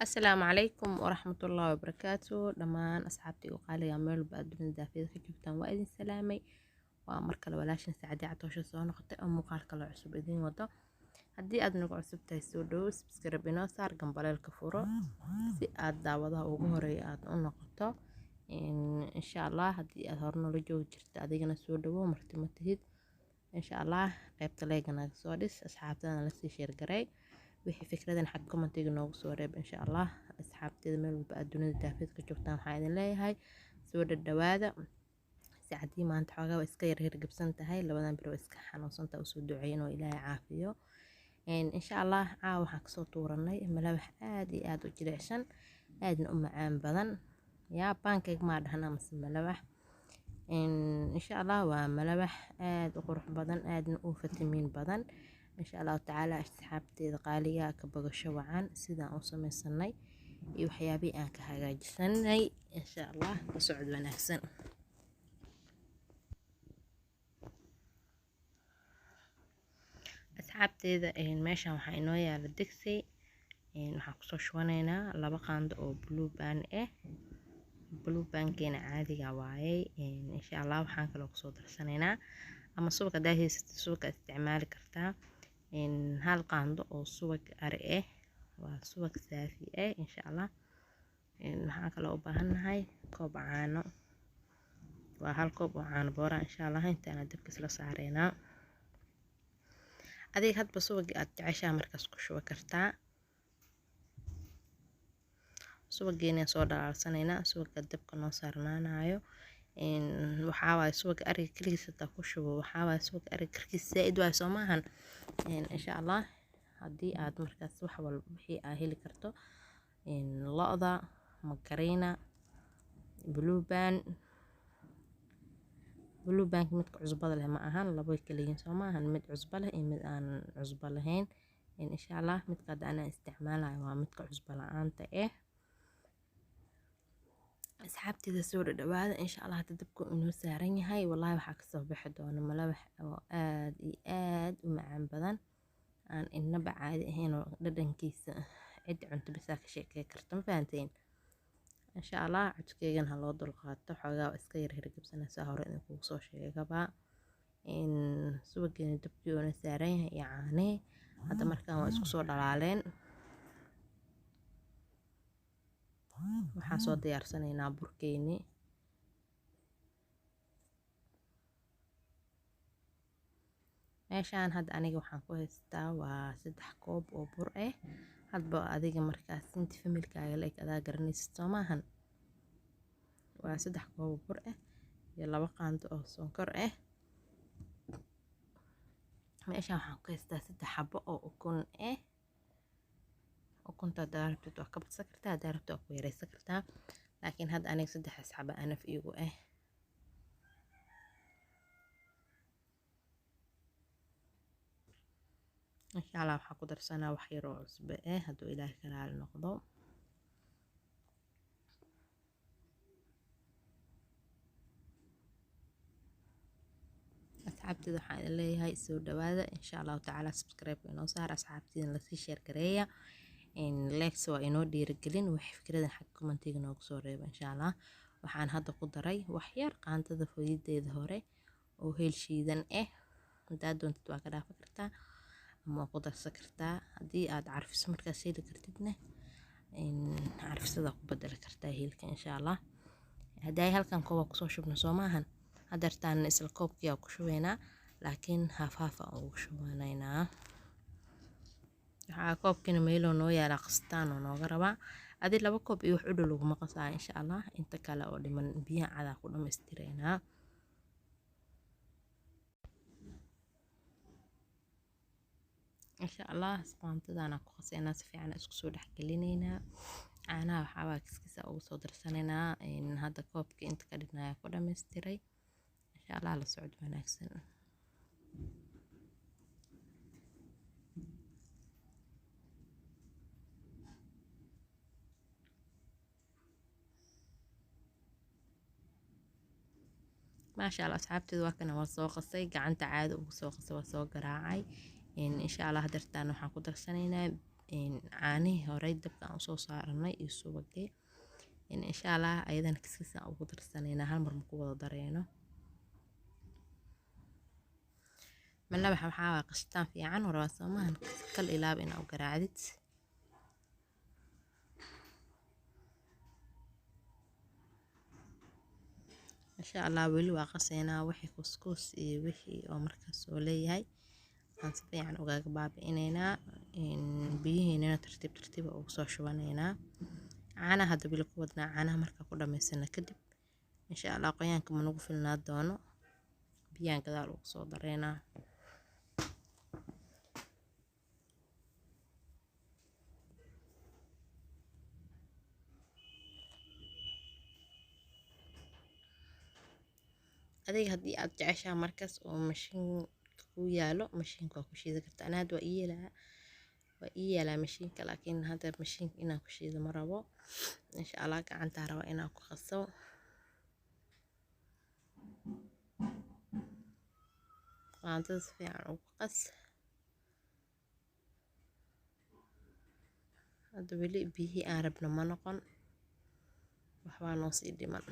Asalaamu calaykum waraxmatullaahi wabarakaatu. Dhammaan asxaabtii u qaaliga meel walba aad dunida daafiyada ka joogtaan, waa idin salaamay. Waa mar kale walaashan Sacadi Catoosho soo noqotay oo muuqaal kale cusub idiin wado. Haddii aad nagu cusub tahay, soo dhowo, subscribe inoo saar, gambaleelka furo si aad daawadaha ugu horeeya aad u noqoto, insha Allah. Haddii aad hore noola joogi jirta, adigana soo dhowo, marti ma tihid, insha Allah. Qaybta like-ga naga soo dhis, asxaabtadana lasii share garay, wixii fikradan xag commentiga noogu soo reeb, insha Allah. Asxaabteeda meel walba aad dunida daafeed ka joogtaan, waxaan idin leeyahay soo dhadhawaada. Sacadii maanta xoogaa waa iska yar hirgabsan tahay, labadan bir waa iska xanuunsantahay, usoo duceeya inuu Ilaahay caafiyo, insha Allah. Caawa waxaan kasoo tuuranay malawax aad iyo aad u jilicsan, aadna u macaan badan. Yaa pancake maa dhahna mase malawax? Insha Allah waa malawax aad u qurux badan, aadna u fitamiin badan, insha Allahu tacaala. Asxaabteeda qaaliga, ka bogasho wacan sidaan u sameysanay iyo waxyaabihii aan ka hagaajisanay, insha Allah. Ka socod wanaagsan. Asxaabteeda, meeshan waxaa inoo yaala digsi. Waxaan kusoo shubanaynaa 2 qaando oo Blue Band ah, Blue Bandkeena caadiga waayey, insha Allah. Waxaan kaloo kusoo darsanaynaa, ama subag haddaa haysatid subag isticmaali kartaa, 1 qaando oo subag ari ah, waa subag saafi ah, insha Allah. Waxaan kaloo u baahannahay koob caano, waa 1 koob oo caano boora, insha Allah. Intaana dabka isla saareynaa. Adiga hadba subagii aad jeceshaha markaas ku shuba kartaa. Subageena soo dhalaalsanaynaa, subaga dabka noo saarnaanayo. Waxaa waaye subaga ariga keligiis hadaa ku shubo, waxaa waaye subaga ariga karkiis zaaid waaye, soo maahan? Insha Allah, haddii aad markaas wax walba wixii aa heli karto, lo'da, magareyna, Blue Band. Blue Band midka cusbada leh ma ahan, labo kala yihiin, soo maahan? Mid cusbo leh iyo mid aan cusbo lahayn, insha Allah. Midka hadda anaa isticmaalayo waa midka cusbo la-aanta ah. Asxaabteeda, soo dhadhawaada, insha Allah. Hadda dabku inoo saaran yahay, wallahi waxaa kasoo bixi doona malawax oo aad iyo aad u macaan badan, aan inaba caadi ahayn, oo dhadhankiisa cid cunto bisaa ka sheekey karta, ma fahanteen? Insha Allah, codkeygan ha loo dulqaato, xoogaa waa iska yar hirgabsanaysaa, hore idinkugu soo sheegaba. Subageena dabkii oona saaran yahay iyo caanihii hadda markaan waa isku soo dhalaaleen. Waxaan soo diyaarsanaynaa burkeeni. Meeshaan hadda aniga waxaan ku haystaa waa 3 koob oo bur ah. Hadba adiga markaas inta familkaaga la eg adaa garanaysid, soo maahan? Waa 3 koob oo bur ah iyo 2 qaando oo sonkor ah. Meeshaan waxaan ku haystaa 3 xabo oo ukun ah. Ukunta haddaa rabtid waa ka badsan kartaa, haddaa rabtid waa ku yareysan kartaa, laakiin hadda aniga saddexdaas xabo anaf iigu ah. Insha Allah waxaa ku darsanaa wax yar oo cusbo ah, hadduu Ilaahay ka raali noqdo. Asxaabteeda, waxaan idin leeyahay soo dhawaada, insha Allahu tacaala. Subscribe inoo saar, asxaabteeda lasii share gareeya, likes waa inoo dhiirigelin. Wax fikradan xag commentiga noogu soo reeba, insha Allah. Waxaan hadda ku daray wax yar qaantada fooyideeda hore oo heel shiidan ah. Haddaad doontid waa ka dhaafi kartaa ama waa ku darsan kartaa. Haddii aad carfiso markaas heli kartidna, carfisada ku bedeli kartaa heelka, insha Allah. Hadday halkan kooba kusoo shubno, soo maahan? Hadeertaan isla koobkii ku shubaynaa, laakiin half half aan ugu shubanaynaa. Waxaa koobkiina meeloo noo yaala qastaan oo nooga rabaa. Adi 2 koob iyo wax u dhow laguma qasaa, insha Allah. Inta kale oo dhiman biyaha cadaa ku dhammaystireynaa. Insha Allah isqaantadana ku qaseynaa, si fiican isku soo dhex gelinaynaa. Caanaha waxaa waa kiskisa ugu soo darsanaynaa. Hadda koobkii inta ka dhinaya ku dhammaystiray, insha Allah. La socod wanaagsan. Maasha Allah, asxaabteedu, waa kana, waa soo qasay, gacanta caadi ugu soo qasay, waa soo garaacay, insha Allah. Hadeertaan waxaan ku darsanaynaa Caanihii horey dabka aan usoo saaranay iyo subagii insha Allah ayadana kiskis aan ugu darsanaynaa, hal mar ma ku wada dareyno. Malawaxa waxaa waa qashitaan fiican oo rabaa soomahan kal ilaaba inaa u garaacdid. Insha Allah weli waa qaseynaa wixii kuskus iyo wixii oo markaas oo leeyahay aan si fiican ugaga baabi'ineynaa. Biyihiinana tartiib tartiib ugu soo shubanaynaa. Caanaha hadda weli ku wadnaa, caanaha markaa ku dhamaysana kadib insha Allah qoyaanka ma nagu filnaa doono, biyaan gadaal ugu soo dareynaa. Adiga haddii aad jeceshahay markaas oo mashiinka kuu yaalo, mashiinka waa ku shiidi kartaa. Ana hadda waa ii yaalaa mashiinka, laakiin hadda mashiinka inaan ku shiido ma rabo. Insha Allah gacantaa raba inaan ku qaso. Qaandada si fiican ugu qas. Hadda weli biyihii aan rabno ma noqon, waxbaa noo sii dhiman.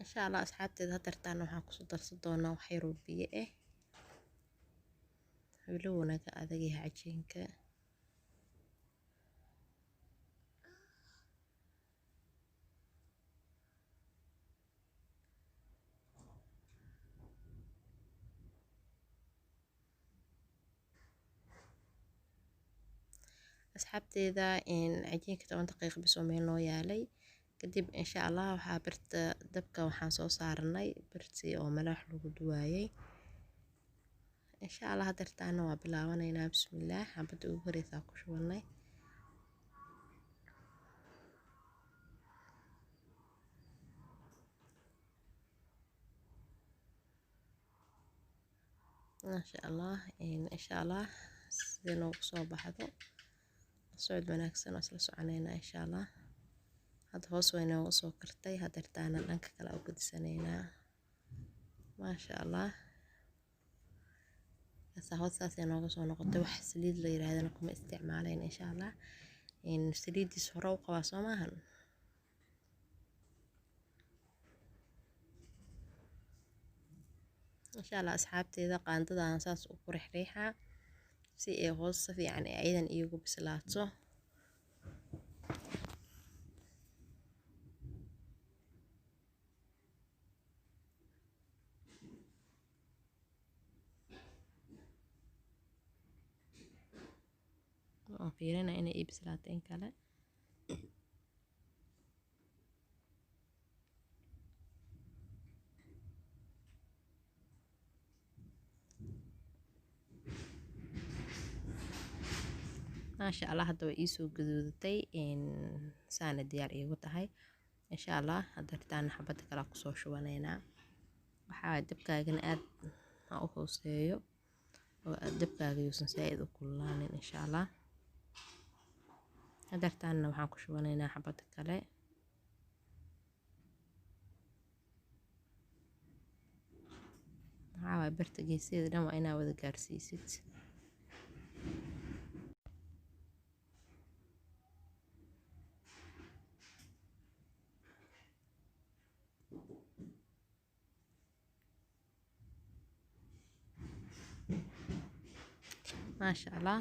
Insha Allah asxaabteeda hadartaan waxaan kusoo darsan doonaa wax yar oo biyo ah. Weli wuu naga adag yahay cajiinka. Asxaabteeda cajiinka 10 daqiiqo bis oo meel noo yaalay kadib insha Allah waxaa birta dabka waxaan soo saaranay birtii oo malawax lagu duwaayay. Insha Allah hadartaana waa bilaabanaynaa. Bismillaah, xabadda ugu horeysa ku shubanay. Maasha Allah, insha Allah sidee noogu soo baxdo socod wanaagsan oo isla soconaynaa insha Allah. Hadda hoos way nooga soo kartay, hadartaana dhanka kale u gudisanaynaa. Maasha Allah, hoos saasay nooga soo noqotay. Wax saliid la yiraahdana kuma isticmaalayn insha Allah, saliidiis hore u qabaa soo maahan. Insha Allah asxaabteeda qaandadaan saas u ku rixriixaa si ay hoos si fiican ay ayadan iigu bislaato. Waan fiirinaa inay ii bislaatay in kale. Maasha Allah, hadda way iisoo gaduudatay, saana diyaar iigu tahay insha Allah. Hadartaana xabadda kale kusoo shubanaynaa. Waxaa dabkaagana aad ha u hooseeyo oo dabkaaga yuusan saa'id u kululaanin insha Allah. Hadartaana waxaan ku shubanaynaa xabadda kale. Waxaa waay birta geesaheeda dhan waa inaa wada gaarsiisid. Maasha Allah,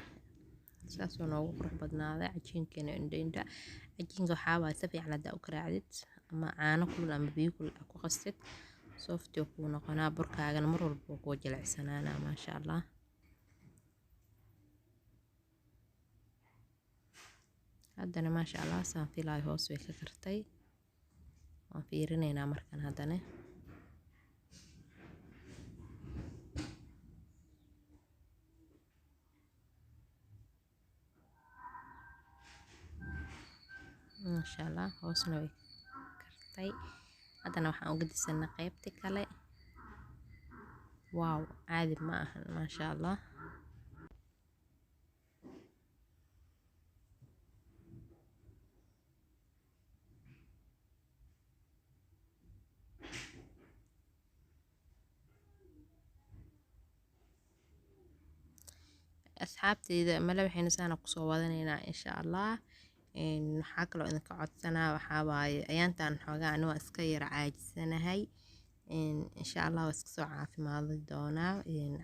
saasuu noogu qurux badnaaday cajiinkeena indho indha. Cajiinka waxaa waaye si fiican haddaa u garaacdid ama caano kulul ama biyo kulul aa ku qastid, soft uu kuu noqonaa burkaagana, mar walba wuu kuu jilicsanaanaa maasha Allah. Haddana maasha Allah saan filaayo hoos way ka kartay, waan fiirinaynaa markan haddana. Maasha Allah, hoosna way kartay. Haddana waxaan uga disanaa qaybtii kale. Wow, caadi ma ahan, maasha Allah. Asxaabteyda, malawaxayna saana kusoo wadanaynaa insha Allah. Waxaa kaloo idinka codsanaa, waxaa waaye ayaantan xoogaa ani waa iska yara caajisanahay. Insha Allah waa iska soo caafimaadi doonaa,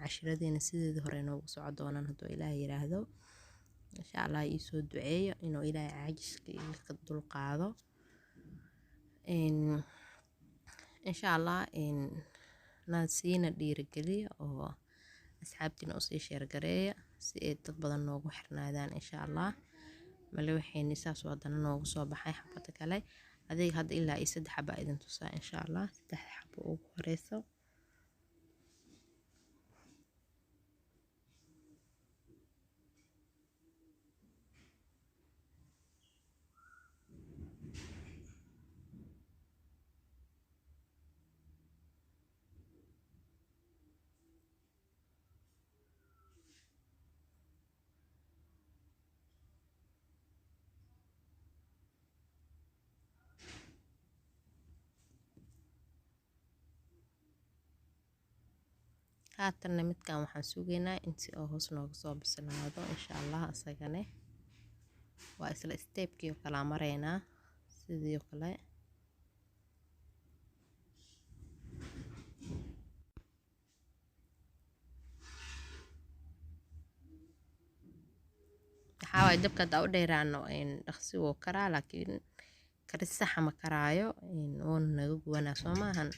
cashiradeena sideedii hore noogu soco doonaan hadduu Ilaah yiraahdo. Insha Allah iisoo duceeyo inuu Ilaahay caajiska iga dulqaado. Insha Allah na siina dhiirigeliya oo asxaabtiina usii share gareeya si ay dad badan noogu xirnaadaan insha Allah. Malawaxayni saas oo haddana noogu soo baxay xabada kale. Adiga hadda ilaa iyo 3 xaba idin tusaa insha Allah, 3 xabo ugu horeyso. Haatanna midkan waxaan sugaynaa inti oo hoos nooga soo bislaado insha Allah. Asagane waa isla stepkii oo kala maraynaa sidii oo kale. Waxaa waaye dabka haddaa u dheeraano dhaqsi wuu karaa, laakiin karis saxa ma karaayo, wuuna naga gubanaa, soo maahan?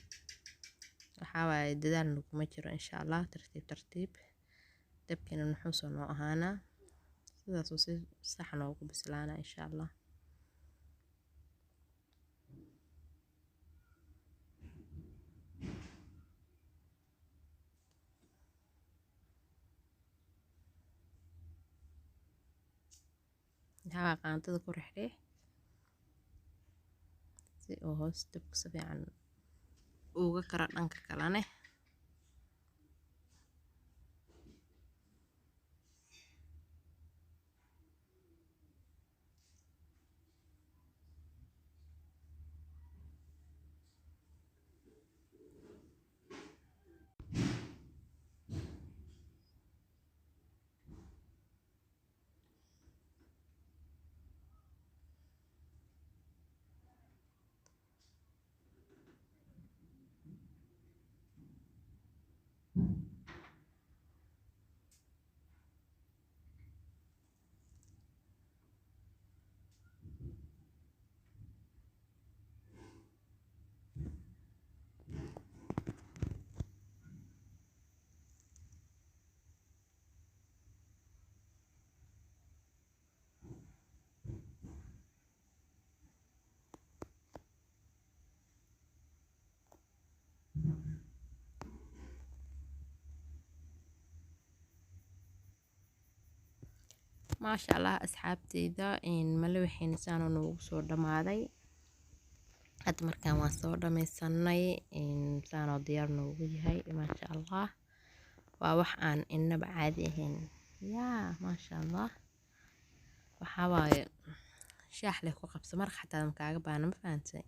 Waxaa waaye dadaal naguma jiro insha Allah. Tartiib tartiib dabkiina nuxuusoo noo ahaanaa, sidaasuu si sax noogu bislaanaa insha Allah. Waxaa waaye qaandada ku rixriix si uu hoos dabka si fiican uga karo dhanka kalene. Maasha Allah, asxaabteyda, malawaxayna saana noogu soo dhamaaday. Hadda markaan waan soo dhammaysanay, saanoo diyaar noogu yahay, maasha Allah. Waa wax aan inaba caadi ahayn yaa, maasha Allah. Waxaa waaye shaax leh ku qabso, maraq xataa makaaga baahna, ma fahantay?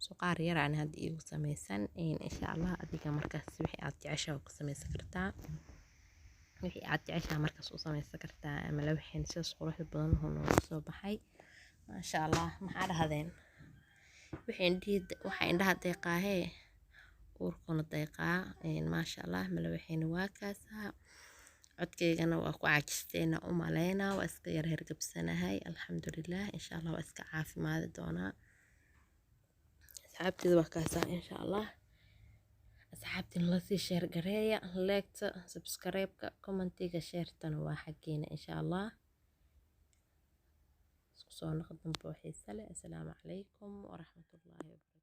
Suqaar yar aan hadda iigu samaysan insha Allah. Adiga markaas wixii aad jeceshahay ku samaysan kartaa, wixii aad jeceshahay markaas u samaysan kartaa. Malawaxayna sidaas quruxda badan wuxuu noogu soo baxay, maasha Allah. Maxaa dhahdeen? Waxa indhaha deeqaahee uurkuna deeqaa, maasha Allah. Malawaxayna waa kaasaa. Codkeygana waa ku caajisteena u maleynaa, waa iska yar hergabsanahay. Alxamdulilah, insha Allah waa iska caafimaadi doonaa. Asxaabteeda, waa kaasaa insha Allah. Asxaabtina lasii share gareeya, like-ta, subscribe-ka, commentiga, share-tana waa xaggeena insha Allah. Isku soo noqo dambe oo xiise leh. Assalaamu calaykum waraxmatullaahi wabarakaatu.